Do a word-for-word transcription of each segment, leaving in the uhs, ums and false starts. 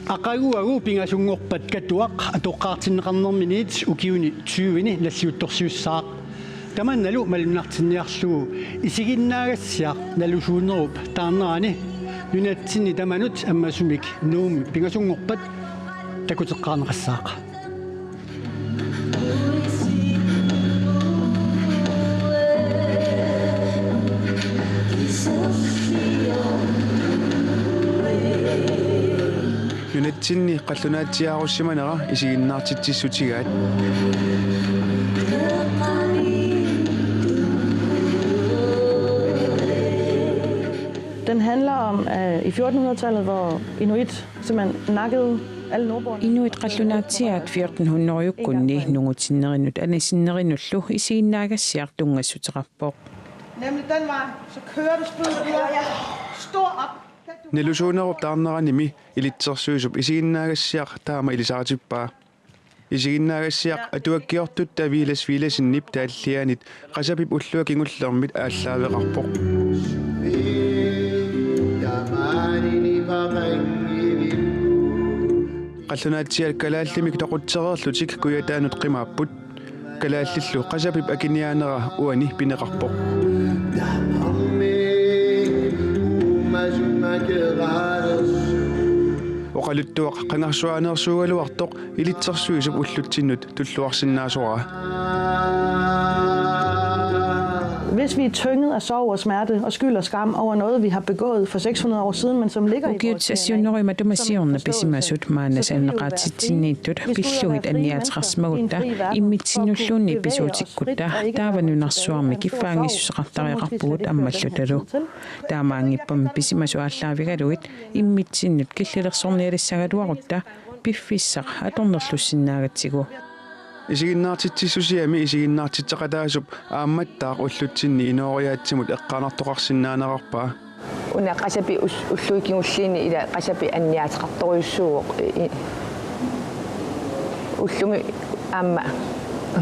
Aqaguagu pingasunngorpat Katuaq atoqqaartinneqarnerminiit ukiuni tyveni nalliuttorsiussaaq. Tamannalu malunnartinniarlugu isiginnaagassiaq nalusuunerup taarnerani nunatsinni tamanut ammasumik Nuummi pingasunngorpat takuteqqaarneqassaaq. Nunatsinni qallunaatsiaarussimanera isiginnaartitsissutigaat. Den handler om, at i fjortenhundredetallet, hvor inuit simpelthen nakkede alle nordboerne. Inuit qallunaatsiaat fjortenhundredeukkunni nungutsinnerinut anisinnerinullu isiginnaagassiaq tunngassuteqarpoq. Nemlig den vej, så kører du spydet ud. Stor op. Nalusuunerup taarneranimi ilitsersuisup isiginnaagassiaq taama ilisaritippaa. Isiginnaagassiaq atuakkiortutta Villads Villadsenip taalliaanit Qasapip ullua kingullermit aallaaveqarpoq. Qallunaatsiaat kalaallimik toqutsereerlutik Kujataanut qimaapput. Kalaallillu Qasapip akiniaanera uani pineqarpoq. Oqaluttuaq qangarsuaaneersuugaluartoq ilitsersuisup ullutsinnut tulluarsinnaasoraa. Hvis vi er tynget af sorg og smerte og skyld og skam over noget, vi har begået for seks hundrede år siden, men som ligger i vores D N A, som en forståelse, så skal vi jo være frie. Vi skal ud og være frie, men vi skal ud og være frie i en fri verden, for at kunne begå det, vi har gjort. Ukiut seks hundrede tusind år tilbage, immitsinnullu pisuutikkutta taava nunarsuarmi kiffaanngissuseqartariaqarpugut ammallutalu. Taamaanngippammi pisimasut aallaavigalugit immitsinnut killilersornialissagaluarutta piffissaq atornerlussinnaagatsigu. Isiginnaartitsissusiami isiginnaartitseqataasup aammattaaq ullutsinni inooriaatsimut eqqaanartoqarsinnaanerarpaa. Una Qasapip us-, ullui kingulliini ila Qasapip anniaateqartorujussuuvoq, i-, i-, ullumi aamma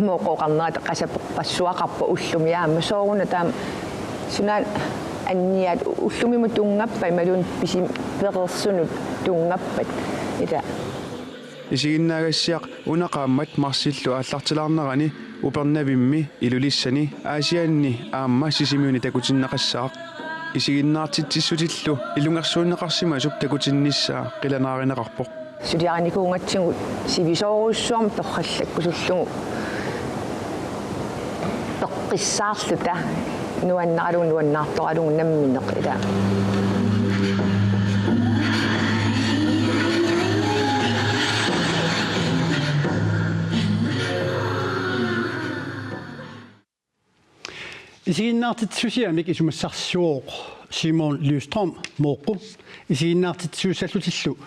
mooqqoqarnerata qasaperpassuaqarpoq ullumi aamma sooruna taama sunaana anniaat ullumimut tunngappat imaluunniit pisim-, pereersunut tunngappat ila. Isiginnaagassiaq una qaammat marsillu aallartilaarnerani Upernavimmi, Ilulissani, Aasianni aamma Sisimiuni takutinneqassaaq. Isiginnaartitsissutillu ilungersuunneqarsimasup takutinnissaa qilanaarineqarpoq. Suliarinikuugatsigu sivisoorujussuarmik torrallakkusullugu peqqissaarluta nuannaralugu nuannaartoralugu nammineq ila. Isiginnaartitsissusiamik isumassarsivoq Simon Lystrøm Mooqqu. Isiginnaartitsissutissallutillu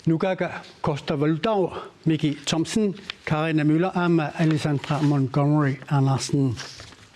Nukaaka Costa Waldau, Miki Thomsen, Karina Møller aamma Alexandra Montgomery Andersen.